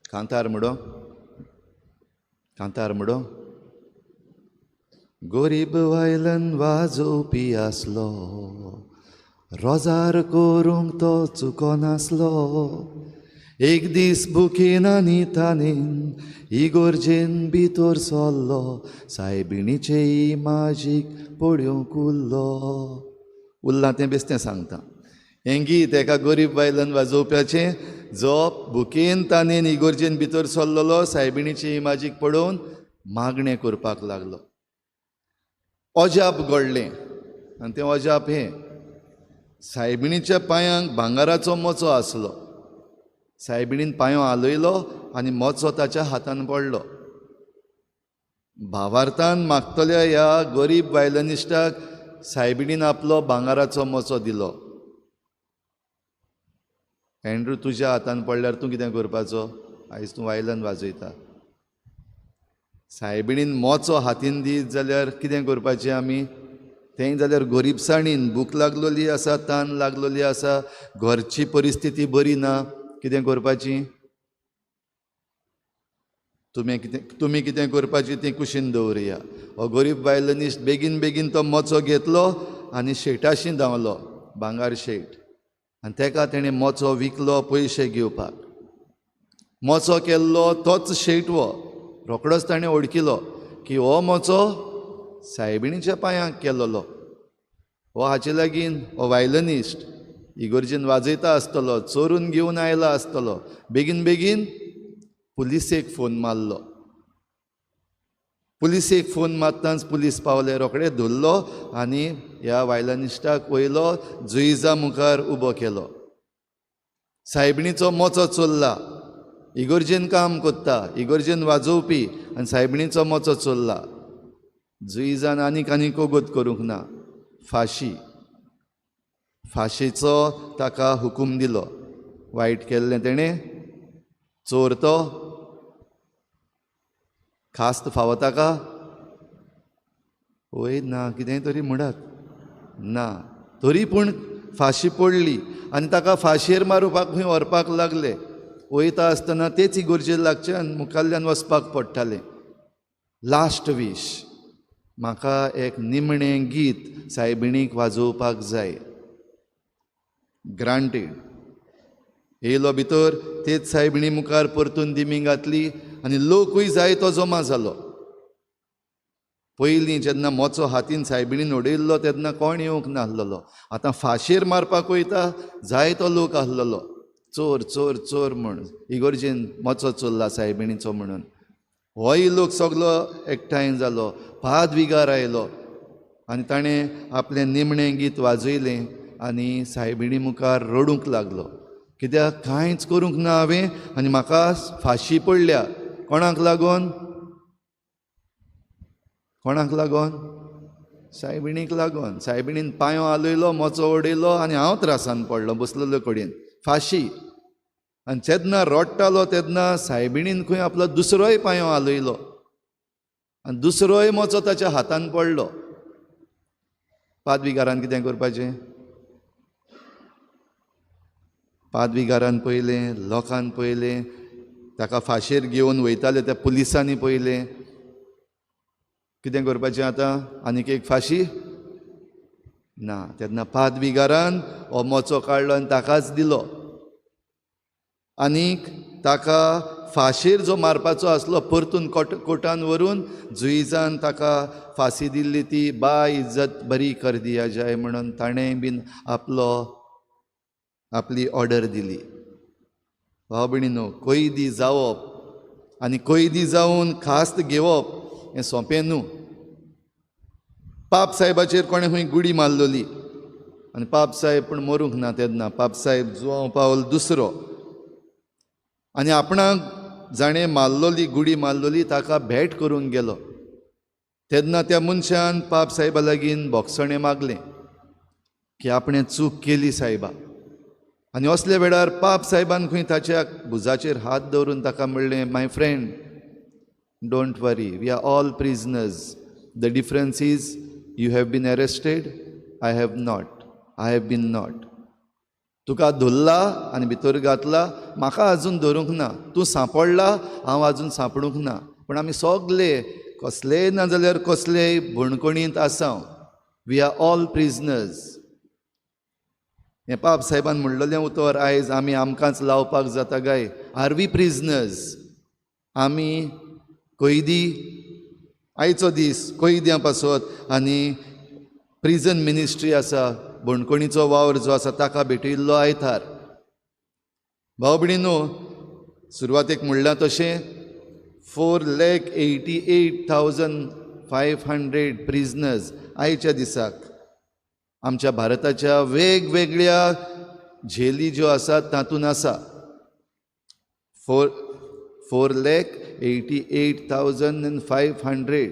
कांतार म्हणो, कांतार म्हणो. गोरीब वायलन वाजोवपी आसलो, रोजार करूंक तो चुकोनासलो. एक दीस भुकेन आनी तानेन इगोर्जेन भितर सरलो, सायबिणीचे इमाजीक पळोवंक उरलो. उरलां तें बेश्टें सांगता. हें गीत एका गरीब बायलान वाजोवप्याचें, जो भुकेन तानेन इगोर्जेन भितर सरलेलो, सायबिणीचे इमाजीक पळोवन मागणें करपाक लागलो. अजाप घडलें आनी तें अजाप हें, सायबिणीच्या पांयांक भांगराचो मोचो आसलो. सायबिणीन पांयो हालयलो आनी मोचो ताच्या हातान पडलो. भावार्थान मागतल्या ह्या गरीब वायलनिश्टाक सायबिणीन आपलो भांगराचो मोचो दिलो. एंड्रू, तुज्या हातान पडल्यार तूं कितें करपाचो? आयज तूं वायलन वाजयता. सायबिणीन मोचो हातीन दीत जाल्यार कितें करपाचें आमी? तें जाल्यार गरिबसाणीन भूक लागलोली आसा, तान लागलोली आसा, घरची परिस्थिती बरी ना, कितें करपाची? तुमी कितें करपाची तें कुशीन दवरुया. हो गरीब बायलनीस बेगीन बेगीन तो मोचो घेतलो आनी शेटाशी धांवलो, भांगार शेट, आनी तेका तेणें मोचो विकलो पयशे घेवपाक. मोचो केल्लो तोच शेट हो. रोकडोच ताणें वळखिलो की हो मोचो सायबिणीच्या पांयांक केल्लो. हो हाचे लागीं हो वायलनिस्ट इगोर्जेन वाजयता आसतलो, चोरून घेवन आयला आसतलो. बेगीन बेगीन पुलिसेक फोन मारलो. पुलिसेक फोन मारताच पुलीस पावले, रोखडे धरलो आनी ह्या वायलनिस्टाक वयलो जुईजा मुखार उबो केलो. सायबिणीचो मोचो चोरला, इगोर्जेन काम कोत्ता, इगोर्जेन वाजोवपी आनी सायबिणीचो मोचो चोरला. जुईजान आनीक आनी कोगत करूंक ना, फाशी फाशीचो ताका हुकूम दिलो. वायट केल्लें तेणें, चोर तो, खास्त फावो ताका? वय ना, कितेंय तरी म्हणात ना, तरी पूण फाशी पडली आनी ताका फाशेर मारुपाक खंय व्हरपाक लागले. वयता आसतना तेच इगोर्जेर लागच्यान मुखाल्ल्यान वचपाक पडटालें. लास्ट वीश, म्हाका एक निमणें गीत सायबिणीक वाजोवपाक जाय. ग्रांटेड. येयलो भितर, तेच सायबिणी मुखार परतून दिमी घातली आनी लोकूय जाय तो जमा जालो. पयलीं जेन्ना मोचो हातीन सायबिणीन उडयल्लो तेन्ना कोण येवंक नासलेलो. आतां फाशेर मारपाक वयता जाय तो लोक आसलेलो. चोर चोर चोर म्हण इगोर्जेन मोचो चोरला सायबिणीचो म्हणून. होय लोक सगलो एकठांय जालो. पादविगार आयलो आनी ताणें आपलें निमणें गीत वाजयलें आनी सायबिणी मुखार रडूंक लागलो. कित्याक कांयच करूंक ना हांवें आनी म्हाका फाशी पडल्या. कोणाक लागून? कोणाक लागून? सायबिणीक लागून. सायबिणीन पांयो हालयलो, मोचो उडयलो आनी हांव त्रासान पडलो बसलेलो कडेन फाशी. आनी जेन्ना रडटालो तेन्ना सायबिणीन खंय आपलो दुसरोय पांयो हालयलो आनी दुसरोय मोचो ताच्या हातान पडलो. पादविगारान कितें करपाचें? पादविगारान पळयलें, लोकान पळयलें, ताका फाशेर घेवन वयताले त्या पुलिसांनी पळयलें. कितें करपाचें आतां? आनीक एक फाशी ना. तेन्ना पादविगारान हो मोचो काडलो आनी ताकाच दिलो. आनीक ताका फाशेर जो मारपाचो आसलो परतून कोर्टान व्हरून जुईजान ताका फांसी दिल्ली ती बा इज्जत बरी कर दिया जाय म्हणून ताणें बीन आपलो आपली ऑर्डर दिली. भाव भयणीनो, कैदी जावप आनी कैदी जावन खास्त घेवप हें सोंपें न्हू. पाप साहेबाचेर कोणें खंय गुडी मारलोली आनी पाप साहेब पूण मरूंक ना तेन्ना. पाप साहेब जुवांव पावल दुसरो आनी आपणाक जाणें मारलोली गुडी मारलोली ताका भेट करूंक गेलो. तेन्ना त्या मनशान पाप साहेबा लागीं बोगसणें मागलें की आपणें चूक केली साहेबा. आनी असल्या वेळार पाप साहेबान खंय ताच्या भुजाचेर हात दवरून ताका म्हणलें, my friend, don't worry, we are all prisoners. The difference is you have been arrested, I have not, I have been not. तुका धरला आनी भितर घातला, म्हाका आजून धरूंक ना, तूं सांपडला, हांव आजून सांपडूंक ना. पूण आमी सगले कसलेय ना जाल्यार कसलेय बणकणींत आसा. We are all prisoners. हें पाप साहेबान म्हणलेलें उतर आयज आमी आमकांच लावपाक जाता काय? Are we prisoners? आमी कैदी. आयचो दीस कैद्यां पासत आनी प्रिजन मिनिस्ट्री आसा, बणकणीचो वावर जो आसा ताका भेटयल्लो आयतार. भाव भयणीनो, सुरवातेक म्हणलां तशें 4,88,500 प्रिजनर्स आयच्या दिसाक आमच्या भारताच्या वेगवेगळ्या झेली ज्यो आसात तातूंत आसा. 4,88,500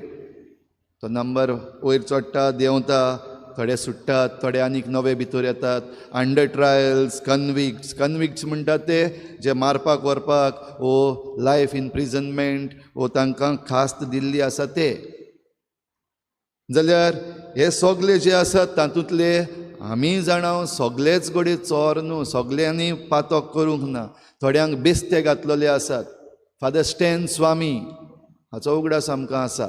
तो नंबर वयर चडटा देंवता, थोडे सुट्टात, थोडे आनीक नवे भितर येतात. अंडर ट्रायल्स, कन्विक्ट्स, कन्विक्ट्स म्हणटात ते जे मारपाक व्हरपाक वो लायफ इनप्रिजनमेंट वो तांकां खास्त दिल्ली आसा ते. जाल्यार हे सगले जे आसात तातूंतले आमी जाणा सगलेच घडये चोर न्हू, सगल्यांनी पातक करूंक ना, थोड्यांक बेस्ते घातलेले आसात. फादर स्टॅन स्वामी हाचो उगडास आमकां आसा.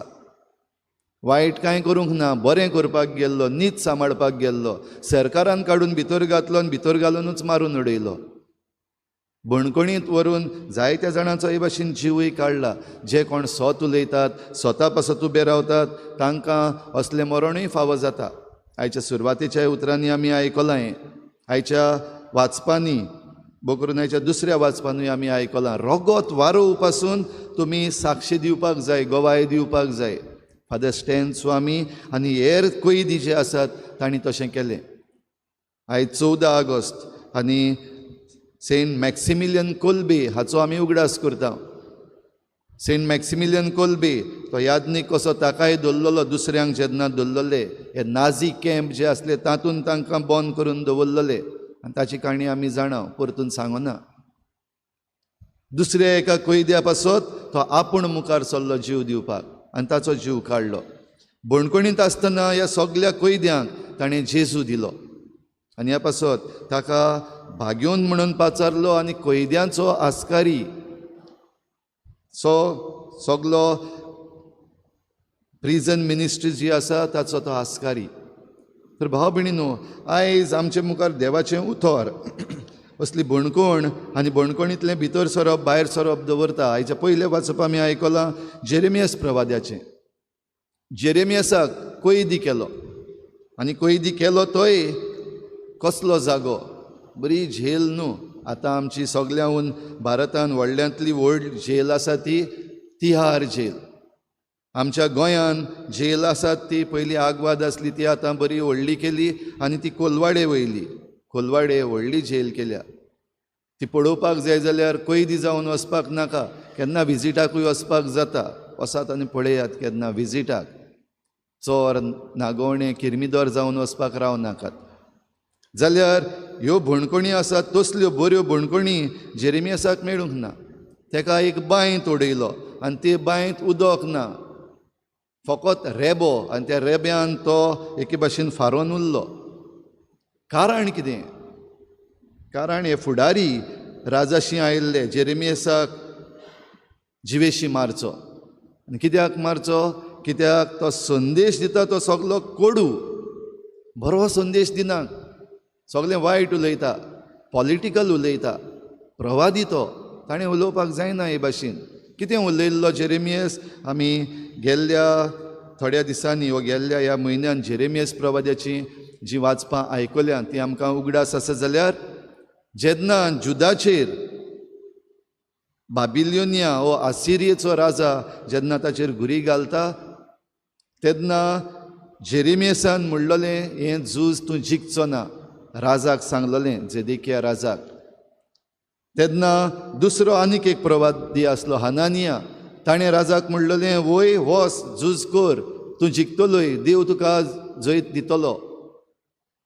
वायट कांय करूंक ना, बरें करपाक गेल्लो, नीत सांबाळपाक गेल्लो, सरकारान काडून भितर घातलो आनी भितर घालुनूच मारून उडयलो. बणकणींत व्हरून जायत्या जाणांचो हे भाशेन जिवूय काडला. जे कोण सत उलयतात, स्वता पासत उबे रावतात, तांकां असलें मरणूय फावो जाता. आयच्या सुरवातेच्या उतरांनी आमी आयकलां हें, आयच्या वाचपांनी, बोकरून आयच्या दुसऱ्या वाचपानूय आमी आयकलां. रगत वारोव पासून तुमी साक्षी दिवपाक जाय, गवाय दिवपाक जाय. फादर स्टॅन स्वामी आनी हेर कैदी जे आसात तांणी तशें केलें. आयज 14 ऑगस्ट आनी सेंट मॅक्सिमिलियन कोल्बे हाचो आमी उगडास करता. सेंट मॅक्सिमिलियन कोल्बे तो यादनीक कसो ताकाय दवरलेलो, दुसऱ्यांक जेन्ना दवरलेले हे नाझी कॅम्प जे आसले तातूंत तांकां बंद करून दवरलेले आनी ताची काणी आमी जाणा, परतून सांगना. दुसऱ्या एका कैद्या पासत तो आपूण मुखार सरलो जीव दिवपाक आनी ताचो जीव काडलो. बणकणींत आसतना ह्या सगल्या कैद्यांक ताणें जेजू दिलो आनी ह्या पासत ताका भाग्योन म्हणून पाचारलो आनी कैद्यांचो आस्कारी सो सगलो प्रिजन मिनिस्ट्री जी आसा ताचो तो आस्कारी. तर भाव भयणीनो, आयज आमचे मुखार देवाचें उतर असली बणकोण आनी बणकोणींतलें भितर सरप भायर सरप दवरता. आयच्या पयलें वाचप आमी आयकलां जेरेमियस प्रवाद्याचें. जेरेमियसाक कैदी केलो आनी कैदी केलो तोय कसलो जागो, बरी झेल न्हू. आतां आमची सगल्यांहून भारतान व्हडल्यांतली व्हड झेल आसा ती तिहार झेल. आमच्या गोंयान झेल आसात ती पयलीं आगवाद आसली, ती आतां बरी व्हडली केली आनी ती कोलवाडे वयली, कोलवाडे व्हडली झेल केल्या. ती पळोवपाक जाय जाल्यार कैदी जावन वचपाक नाका, केन्ना विजिटाकूय वचपाक जाता. वसात आनी पळयात केन्ना विजिटाक, चोर नागोवणे किर्मिदोर जावन वचपाक राव नाकात. जाल्यार ह्यो बणकणी आसात तसल्यो बऱ्यो बणकणी जेरेमियसाक मेळूंक ना. तेका एक बांयत उडयलो आनी ते बांयत उदक ना, फकत रेबो, आनी त्या रेब्यान तो एके भाशेन फारोन उरलो. कारण कितें? कारण हे फुडारी राजाशी आयिल्ले जेरेमियसाक जिवेशी मारचो. आनी कित्याक मारचो? कित्याक तो संदेश दिता तो सगलो कोडू, बरो संदेश दिना, सगलें वायट उलयता, पॉलिटिकल उलयता, प्रवादी तो, ताणें उलोवपाक जायना हे भाशेन. कितें उलयल्लो जेरेमियस? आमी गेल्ल्या थोड्या दिसांनी वा गेल्ल्या ह्या म्हयन्यान जेरेमियस प्रवाद्याची जी वाचपां आयकल्या ती आमकां उगडास आसा. जाल्यार जेन्ना जुदाचेर बाबिलोनिया हो आसिरियेचो राजा जेन्ना ताचेर घुरी घालता तेन्ना जेरेमियसान म्हणलेलें, हें झूज तूं जिखचो ना, राजाक सांगलेलें, जेदेकिया राजाक. तेन्ना दुसरो आनीक एक प्रवादी आसलो हनानिया, ताणें राजाक म्हणलेलें, वय वस झूज कर, तूं जिखतलोय, देव तुका जैत दितलो.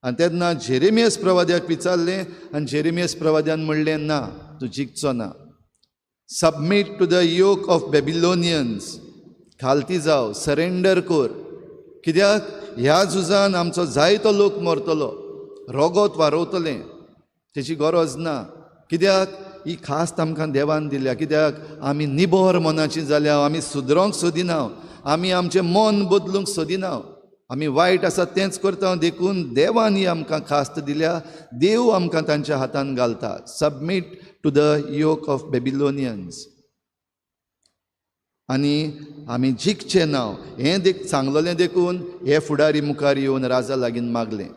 आनी तेन्ना जेरेमियस प्रवाद्याक विचारलें आनी जेरेमियस प्रवाद्यान म्हणलें, ना, तूं जिखचो ना. Submit to the yoke of Babylonians, खालती जाव, सरेंडर कर. कित्याक ह्या झुजान आमचो जायतो लोक मरतलो, रगत वारोवतलें, तेची गरज ना. कित्याक ही खास्त आमकां देवान दिल्या. कित्याक आमी निबर मनाची जाल्या, आमी सुदरोंक सोदिना, आमी आमचें मन बदलूंक सोदिना, आमी वायट आसा तेंच करता. देखून देवान ही आमकां खास्त दिल्या. देव आमकां तांच्या हातान घालता. Submit to the yoke of Babylonians. आनी आमी जिखचें ना हें देख सांगलेलें. देखून हे फुडारी मुखार येवन राजा लागीं मागलें.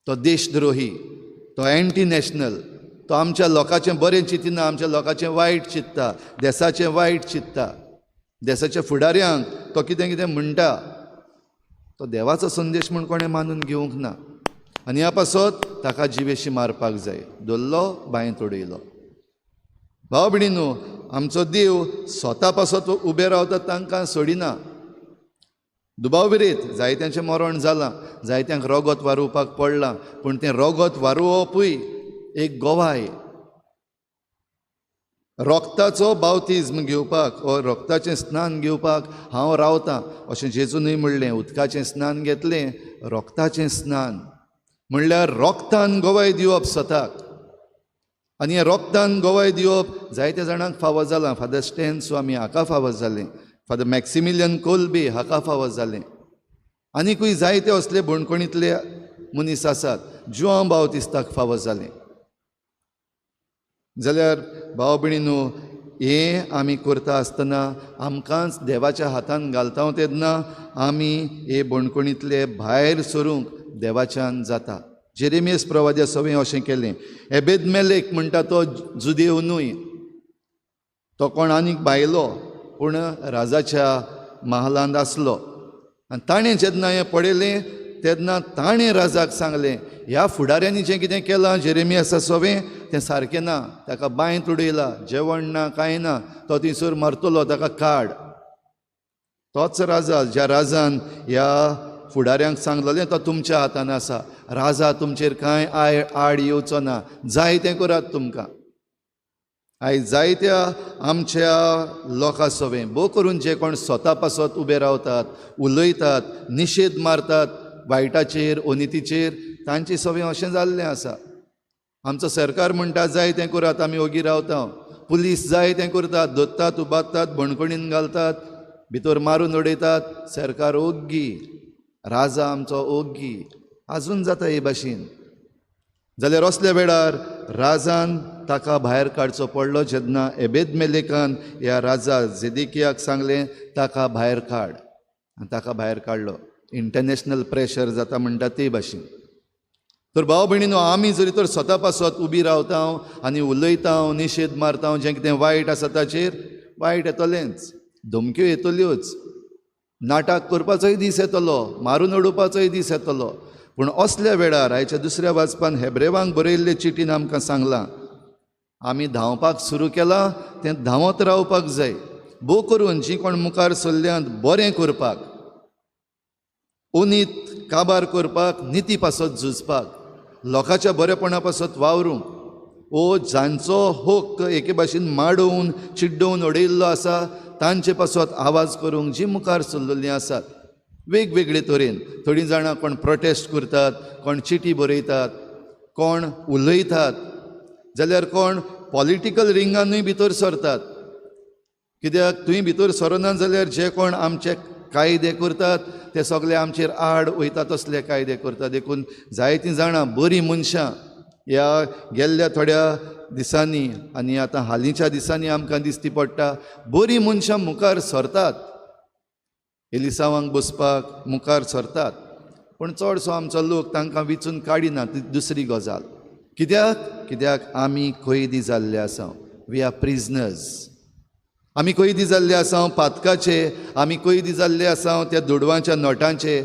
तो देशद्रोही, तो एंटी नॅशनल, तो आमच्या लोकांचें बरें चिंतिना, आमच्या लोकांचें वायट चिंत्ता, देसाचें वायट चिंत्ता, देसाच्या फुडाऱ्यांक तो कितें कितें म्हणटा. तो देवाचो संदेश म्हूण कोणें मानून घेवंक ना. आनी ह्या पासत ताका जिवेशी मारपाक जाय. धरलो, बांयत उडयलो. भाव भयणीनो, आमचो देव स्वता पासत उबे रावता, तांकां सोडिना. दुबाव विरेत जायत्यांचें मरण जालां, जायत्यांक रोगत वारोवपाक पडलां, पूण तें रोगत वारोवपूय एक गोवाय. रोगताचो बावतिज्म घेवपाक वा रोगताचें स्नान घेवपाक हांव रावतां अशें जेजूनय म्हणलें. उदकाचें स्नान घेतलें, रोगताचें स्नान म्हणल्यार रोगतान गोवाय दिवप स्वताक. आनी हें रोगतान गोवाय दिवप जायत्या जाणांक फावो जालां. फादर स्टॅन स्वामी हाका फावो जालें, फादर मॅक्सिमिलियन कोल्बी हाका फावो जालें, आनीकूय जायते असले बणकोणींतले मनीस आसात. जुआंव बावतिस्ताक फावो जालें. जाल्यार भाव भयणीनो, हें आमी करता आसतना आमकांच देवाच्या हातान घालता तेन्ना आमी हे बणकोणींतले भायर सरूंक देवाच्यान जाता. जेरेमियस प्रवाद्या सवें अशें केलें. एबेदमेलेक म्हणटा तो जुदेव न्हय, तो कोण आनीक भायलो, पूण राजाच्या महालांत आसलो. आनी ताणें जेन्ना हें पळयलें तेन्ना ताणें राजाक सांगलें, ह्या फुडाऱ्यांनी जें कितें केलां जेरेमियासा सवें तें सारकें ना, ताका बांयत उडयला, जेवण ना कांय ना, तो थंयसर मरतलो, ताका काड. तोच राजा ज्या राजान ह्या फुडाऱ्यांक सांगलेलें तो तुमच्या हातान आसा, राजा तुमचेर कांय आड येवचो ना, जाय तें करात तुमकां. आयज जायत्या आमच्या लोकां सवें भोव करून जे कोण स्वता पासत उबे रावतात, उलयतात, निशेध मारतात वायटाचेर, अनितीचेर, तांचे सवें अशें जाल्लें आसा. आमचो सरकार म्हणटा जाय तें करात, आमी ओगी रावता. पुलीस जाय तें करतात, धरतात, उबारतात, बणकणीन घालतात, भितर मारून उडयतात. सरकार ओग्गी, राजा आमचो ओग्गी. आजून जाता हे भाशेन. जाल्यार असल्या वेळार राजान ताका भायर काडचो पडलो. जेन्ना एबेदमेलेकान ह्या राजा जेदिकियाक सांगलें ताका भायर काड, आनी ताका भायर काडलो. इंटरनॅशनल प्रेशर जाता म्हणटा ते भाशेन. तर भाव भयणीनो, आमी जरी तर स्वता पासत उबी रावता आनी उलयता, निशेध मारता, जें कितें वायट आसा ताचेर, वायट येतलेंच, धमक्यो येतल्योच, नाटक करपाचोय दीस येतलो, मारून उडोवपाचोय दीस येतलो. पूण असल्या वेळार आयच्या दुसऱ्या वाचपान हेब्रेवांक बरयल्ले चिटीन आमकां सांगलां, आमी धांवपाक सुरू केलां तें धांवत रावपाक जाय. भोव करून जीं कोण मुखार सरल्यांत बरें करपाक, अनीत काबार करपाक, निती पासत झुजपाक, लोकांच्या बरेपणा पासत वावरूंक, ओ जांचो हक्क एके भाशेन माडोवन चिड्डोवन उडयल्लो आसा तांचे पासत आवाज करूंक जीं मुखार सरलेलीं आसात वेगवेगळे तरेन. थोडीं जाणां कोण प्रोटेस्ट करतात, कोण चिटी बरयतात, कोण उलयतात, जाल्यार कोण पॉलिटिकल रिंगानूय भितर सरतात. कित्याक थंय भितर सरना जाल्यार जे कोण आमचे कायदे करतात ते सगळे आमचेर आड वयता तसले कायदे करतात. देखून जायतीं जाणां बरीं मनशां ह्या गेल्ल्या थोड्या दिसांनी आनी आतां हालींच्या दिसांनी आमकां दिसती पडटा, बरीं मनशां मुखार सरतात, एलिसांवांक बसपाक मुखार सरतात, पूण चडसो आमचो लोक तांकां विचून काडिना. ती दुसरी गजाल. कित्याक? कित्याक आमी कैदी जाल्ले आसा. We are prisoners. आमी कैदी जाल्ले आसा पातकाचे, आमी कैदी जाल्ले आसा त्या दुडवांच्या नोटांचे,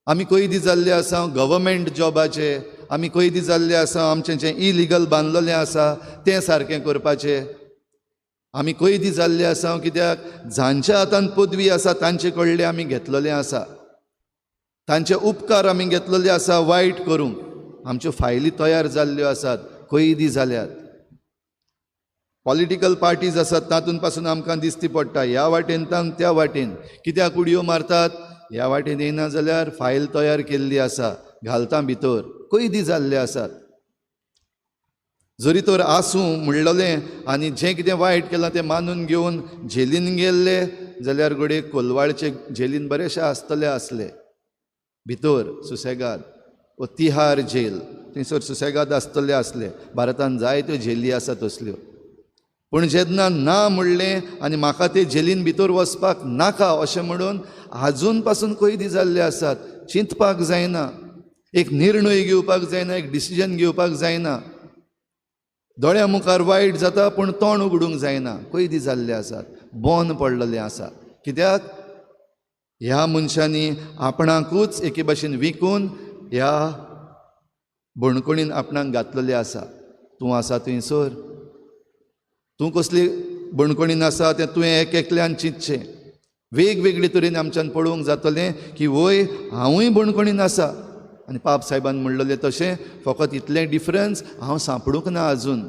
आमी कैदी जाल्ले आसा गव्हर्मेंट जॉबाचे, आमी कैदी जाल्ले आसा आमचें जें इलिगल बांदलेलें आसा तें सारकें करपाचें. आमी कैदी जाल्ले आसा कित्याक जांच्या हातान पदवी आसा तांचे कडले आमी घेतलेले आसा, तांचे उपकार आमी घेतलेले आसा वायट करूंक. आमच्यो फायली तयार जाल्ल्यो आसात, कैदी जाल्यात. पॉलिटिकल पार्टीज आसात तातूंत पासून आमकां दिसती पडटा, ह्या वाटेन तान त्या वाटेन कित्याक उडयो मारतात, ह्या वाटेन येना जाल्यार फायल तयार केल्ली आसा, घालता भितर, कैदी जाल्ले आसात. जरी तर आसूं म्हणलेलें आनी जें कितें वायट केलां तें मानून घेवन झेलीन गेल्ले जाल्यार घडये कोलवाळचे झेलीन बरेशे आसतले आसले, भितर सुसेगाद वो तिहार जेल थंयसर सुसेगाद आसतले आसले. भारतान जायत्यो झेली आसा तसल्यो. पूण जेन्ना ना म्हणलें आनी म्हाका ते झेलीन भितर वचपाक नाका अशें म्हणून आजून पासून कैदी जाल्ले आसात. चिंतपाक जायना, एक निर्णय घेवपाक जायना, एक डिसिजन घेवपाक जायना. दोळ्या मुखार वायट जाता पूण तोंड उगडूंक जायना. कैदी जाल्ले आसात, बंद पडलेले आसा. कित्याक? ह्या मनशांनी आपणाकूच एके भाशेन विकून ह्या बणकणीन आपणाक घातलेले आसा. तूं आसा थंयसर, तूं कसली बणकणीन आसा तें तुवें एक एकल्यान चिंतचें. वेगवेगळे तरेन आमच्यान पळोवंक जातलें की वय हांवूय बणकणीन आसा. आनी पाप सायबान म्हणलेलें तशें, फकत इतलें डिफरन्स, हांव सांपडूंक ना आजून.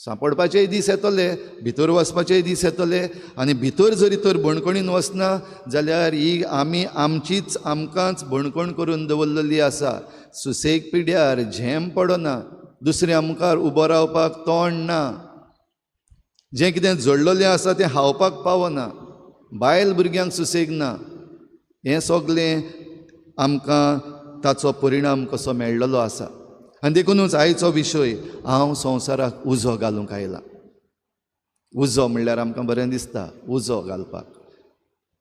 सांपडपाचेय दीस येतले, भितर वचपाचेय दीस येतले. आनी भितर जरी तर बणकणीन वचना जाल्यार ही आमी आमचीच आमकांच बणकण करून दवरलेली आसा. सुसेग पिड्यार झेम पडना, दुसऱ्या मुखार उबो रावपाक तोंड ना, जें कितें जोडलेलें आसा तें खावपाक पावना, बायल भुरग्यांक सुसेग ना. हें सगलें आमकां ताचो परिणाम कसो मेळ्ळलो आसा. आनी देखुनूच आयचो विशय, हांव संवसाराक उजो घालूंक आयला. उजो म्हणल्यार आमकां बरें दिसता उजो घालपाक,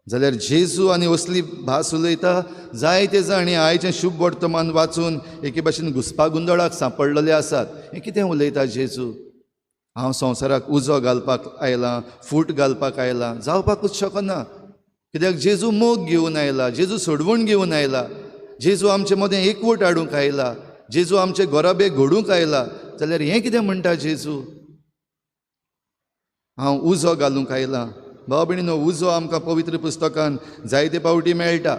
जाल्यार जेजू आनी असली भास उलयता. जायते जाण हें आयचें शुभ वर्तमान वाचून एके भाशेन घुसपा गोंदळाक सांपडलेले आसात. हें कितें उलयता जेजू? हांव संवसाराक उजो घालपाक आयला, फूट घालपाक आयला, जावपाकूच शकना. कित्याक जेजू मोग घेवन आयला, जेजू सोडवण घेवन आयला, जेजू आमचे मदें एकवट हाडूंक आयला, जेजू आमचे गोराबे घडूंक आयला. जाल्यार हें कितें म्हणटा जेजू? हांव उजो घालूंक आयला. भाव भयणीनो, उजो आमकां पवित्र पुस्तकान जायते पावटी मेळटा.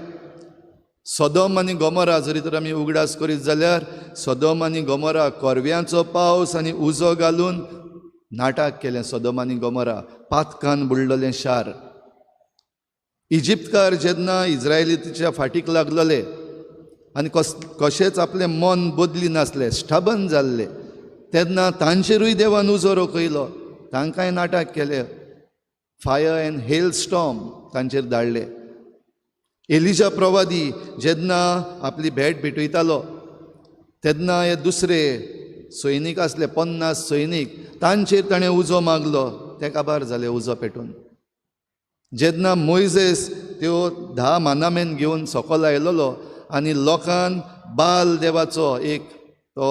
सदम आनी गोमोरा जरी तर आमी उगडास करीत जाल्यार सदम आनी गोमोरा कोरव्यांचो पावस आनी उजो घालून नाटक केलें. सदम आनी गोमोरा पातकान बुडलेलें शार. इजिप्तकार जेन्ना इज्रायलीच्या फाटीक लागलेले आनी कशेंच आपलें मन बदली नासलें, स्टबन जाल्ले, तेन्ना तांचेरूय देवान उजो रोखयलो, तांकांय नाटक केलें. फायर एंड हेल स्टॉम तांचेर धाडले. एलिजा प्रवादी जेन्ना आपली भेट भेटयतालो तेन्ना हे दुसरे सैनीक आसले, 50 सैनीक, तांचेर ताणें उजो मागलो, ते काबार जाले उजो पेटून. जेन्ना मोयजेस त्यो 10 मानामेन घेवन सकल आयलोलो आनी लोकान बाल देवाचो एक तो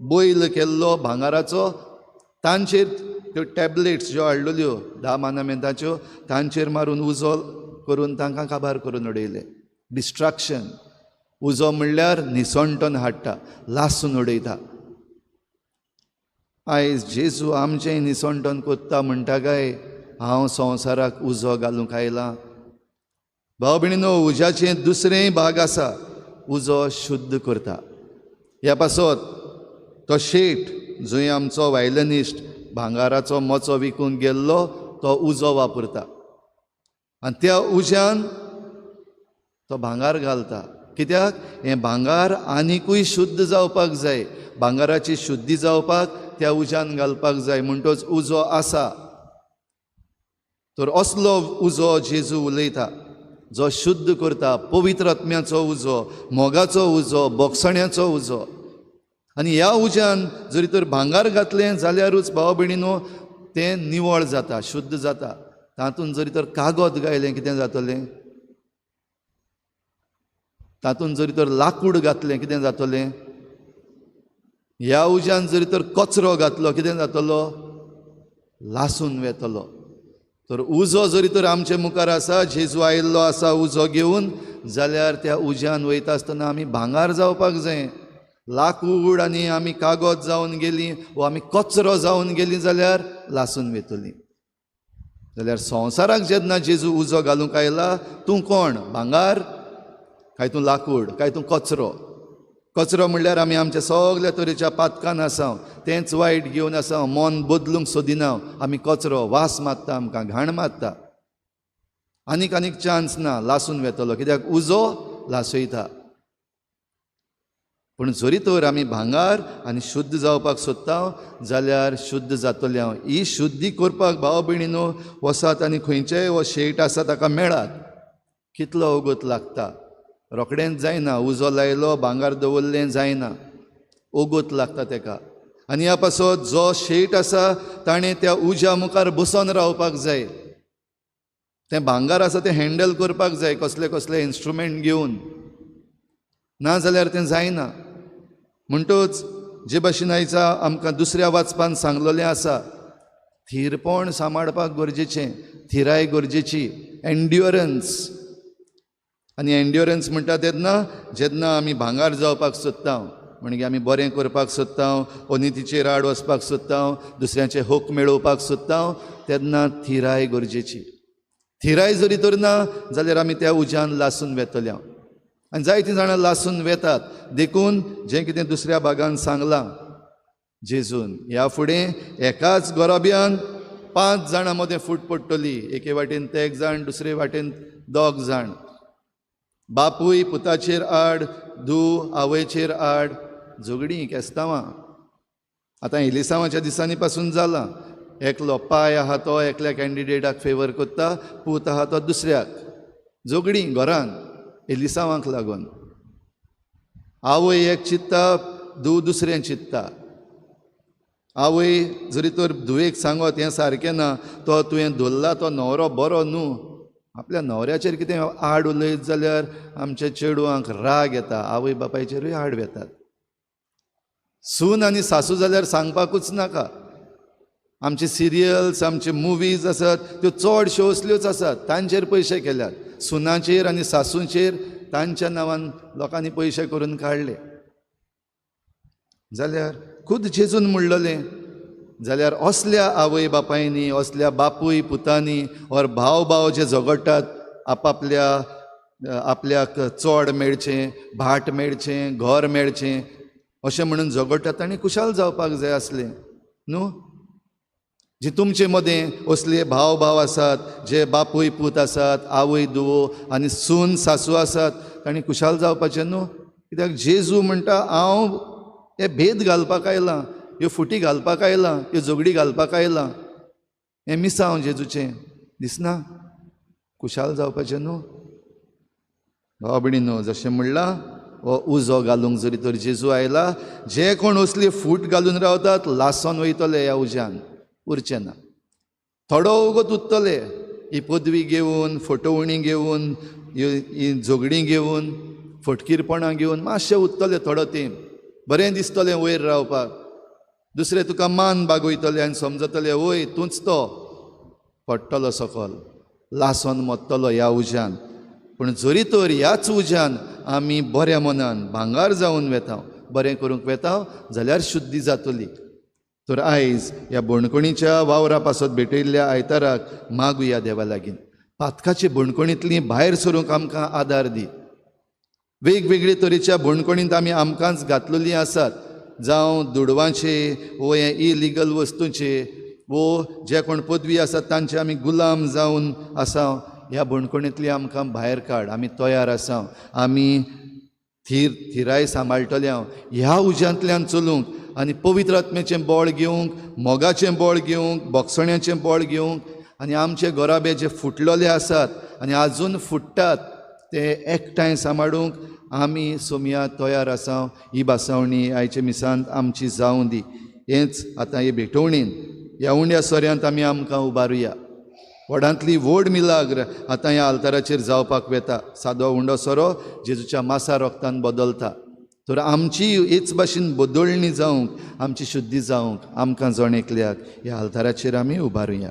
बैल केल्लो भांगाराचो, तांचेर त्यो टॅबलेट्स ज्यो हाडलेल्यो 10 मानामेंताच्यो, तांचेर मारून उजो करून तांकां काबार करून उडयले. डिस्ट्रक्शन. उजो म्हणल्यार निसणटन हाडटा, लासून उडयता. आयज जेजू आमचें निसणटन कोत्ता म्हणटा काय हांव संवसाराक उजो घालूंक आयला. भाव भयणीनो, उज्याचें दुसरेंय भाग आसा, उजो शुद्ध करता. ह्या पासत तो शेट जंय आमचो वायलनिस्ट भांगाराचो मोचो विकूंक गेल्लो तो उजो वापरता आनी त्या उज्यान तो भांगार घालता. कित्याक? हें भांगार आनिकूय शुद्ध जावपाक जाय, भांगाराची शुद्धी जावपाक त्या उज्यान घालपाक जाय. म्हणटच उजो आसा. तर असलो उजो जेजू उलयता, जो शुद्ध करता, पवित्र आत्म्याचो उजो, मोगाचो उजो, बोगसण्याचो उजो. आनी ह्या उज्यान जरी तर भांगार घातलें जाल्यारूच भाव भयणीनो तें निवळ जाता, शुद्ध जाता. तातूंत जरी तर कागद गायलें कितें जातलें? तातूंत जरी तर लाकूड घातलें कितें जातलें? ह्या उज्यान जरी तर कचरो घातलो कितें जातलो? लासून वेतलो. तर उजो जरी तर आमचे मुखार आसा, जेजू आयिल्लो आसा उजो घेवन, जाल्यार त्या उज्यान वयता आसतना आमी भांगार जावपाक जाय. लाकूड आनी आमी कागद जावन गेलीं वो आमी कचरो जावन गेलीं जाल्यार लासून वेतलीं. जाल्यार संवसाराक जेन्ना जेजू उजो घालूंक आयला, तूं कोण? भांगार काय तूं लाकूड काय तूं कचरो? कचरो म्हणल्यार आमी आमच्या सगल्या तरेच्या पातकान आसा, तेंच वायट घेवन आसा, मन बदलूंक सोदिना, आमी कचरो, वास मारता, आमकां घाण मारता. आनीक आनीक चान्स ना, लासून वेतलो. कित्याक? उजो लासयता. पूण जरी तर आमी भांगार आनी शुद्ध जावपाक सोदता जाल्यार शुद्ध जातले हांव. ही शुद्धी करपाक भाव भयणीनो वसात आनी खंयचेय हो शेट आसा ताका मेळात. कितलो वगत लागता, रोखडेंच जायना. उजो लायलो भांगार दवरलें जायना, वगत लागता तेका. आनी ह्या पासत जो शेट आसा ताणें त्या उज्या मुखार बसोन रावपाक जाय. तें भांगार आसा तें हँडल करपाक जाय कसले कसले इन्स्ट्रुमेंट घेवन, ना जाल्यार तें जायना. म्हणटच जे भाशेन आयचा आमकां दुसऱ्या वाचपान सांगलेलें आसा, थीरपण सांबाळपाक गरजेचें, थिराय गरजेची, एन्ड्युरन्स. आनी एन्ड्युरन्स म्हणटा तेन्ना जेन्ना आमी भांगार जावपाक सोदता, म्हणजे आमी बरें करपाक सोदता, अनितीचेर आड वचपाक सोदता, दुसऱ्यांचे हक मेळोवपाक सोदता, तेन्ना थिराय गरजेची. थिराय जरी तर ना जाल्यार आमी त्या उज्यान लासून वेतले. आनी जायतीं जाणां लासून वेतात. देखून जें कितें दुसऱ्या भागान सांगलां जेजून, ह्या फुडें एकाच गोराब्यान 5 जाणां मदें फूट पडटली. एके वाटेन ते एक जाण, दुसरे वाटेन 2 जाण. बापूय पुताचेर आड, धूव आवयचेर आड, झगडीं केस्तांवां. आतां इलिसांवाच्या दिसांनी पासून जालां. एकलो पाय आहा तो एकल्या कॅन्डिडेटाक फेवर करता, पूत आहा तो दुसऱ्याक. झगडीं घरान इलिसांवांक लागून. आवय एक चित्ता, धूव दुसरें चित्ता. आवय जरी तर धुवेक सांगत हें सारकें ना, तो तुवें धरला तो न्हवरो बरो न्हू, आपल्या न्हवऱ्याचेर कितें आड उलयत जाल्यार आमच्या चेडवांक राग येता, आवय बापायचेरूय आड वेतात. सून आनी सासू जाल्यार सांगपाकूच नाका. आमचे सिरियल्स, आमचे मुवीज आसात त्यो चडश्यो असल्योच आसात, तांचेर पयशे केल्यात. सुनाचेर आनी सासूचेर तांच्या नांवान लोकांनी पयशे करून काडले. जाल्यार खुद जेजून म्हणलेलें, जाल्यार असल्या आवय बापायनी, असल्या बापूय पुतांनी ओर भाव भाव जे झगडटात आपापल्या आपल्याक चड मेळचें, भाट मेळचें, घर मेळचें अशें म्हणून झगडटात, तांणी खुशाल जावपाक जाय आसलें न्हू. जे तुमचे मदें असले भाव भाव आसात, जे बापूय पूत आसात, आवय धुवो आनी सून सासू आसात, तांणी खुशाल जावपाचें न्हू. कित्याक जेजू म्हणटा हांव हे भेद घालपाक आयलां, ह्यो फुटी घालपाक आयलां, ह्यो झगडी घालपाक आयलां. हें मिसांव जेजूचें दिसना, खुशाल जावपाचें न्हू. भाव भयणीनो, जशें म्हणलां हो उजो घालूंक जरी तर जेजू आयला, जे कोण असली फूट घालून रावतात लासोन वयतले ह्या उज्यान, उरचें ना. थोडो वगत उरतले ही पदवी घेवन, फटवणी घेवन, ही झगडीं घेवन, फटकीरपणां घेवन मातशें उरतले थोडो तेंप, बरें दिसतलें वयर रावपाक, दुसरे तुका मान बागयतले आनी समजतले वय तूंच तो, पडटलो सकल, लासोन मरतलो ह्या उज्यान. पूण जरी तर ह्याच उज्यान आमी बऱ्या मनान भांगार जावन वेता, बरें करूंक वेता जाल्यार शुद्धी जातली. तर आयज ह्या बणकणीच्या वावरा पासत भेटयल्ल्या आयताराक मागुया देवा लागीं, पातकाचे बणकणींतली भायर सरूंक आमकां आदार दी. वेगवेगळे तरेच्या बणकणींत आमी आमकांच घातलेलीं आसात, जावं दुडवांचे वो हे इलिगल वस्तूंचे वो जे कोण पदवी आसात तांचे आमी गुलाम जावन आसा. ह्या बणकणींतली आमकां भायर काड, आमी तयार आसा, आमी थिराय सांबाळटले. हांव ह्या उज्यांतल्यान चलूंक आनी पवित्र आत्म्याचें बळ घेवंक, मोगाचें बळ घेवंक, बोगसण्याचें बळ घेवंक आनी आमचे गोराबे जे फुटलेले आसात आनी आजून फुट्टात ते एकठांय सांबाळूंक आमी सोमया तयार आसा. ही भासावणी आयच्या मिसांत आमची जावं दी. हेंच आतां हे भेटवणीन ह्या उंड्या सोऱ्यांत आमी आमकां उबारुया. व्हडांतली व्हड मिलाग्र आतां ह्या आल्ताराचेर जावपाक वेता. सादो उंडो सोरो जेजूच्या मासा रोगतान बदलता. तर आमची हेच भाशेन बदलणी जावंक, आमची शुद्धी जावंक आमकां जण एकल्याक ह्या आल्ताराचेर आमी उबारुया.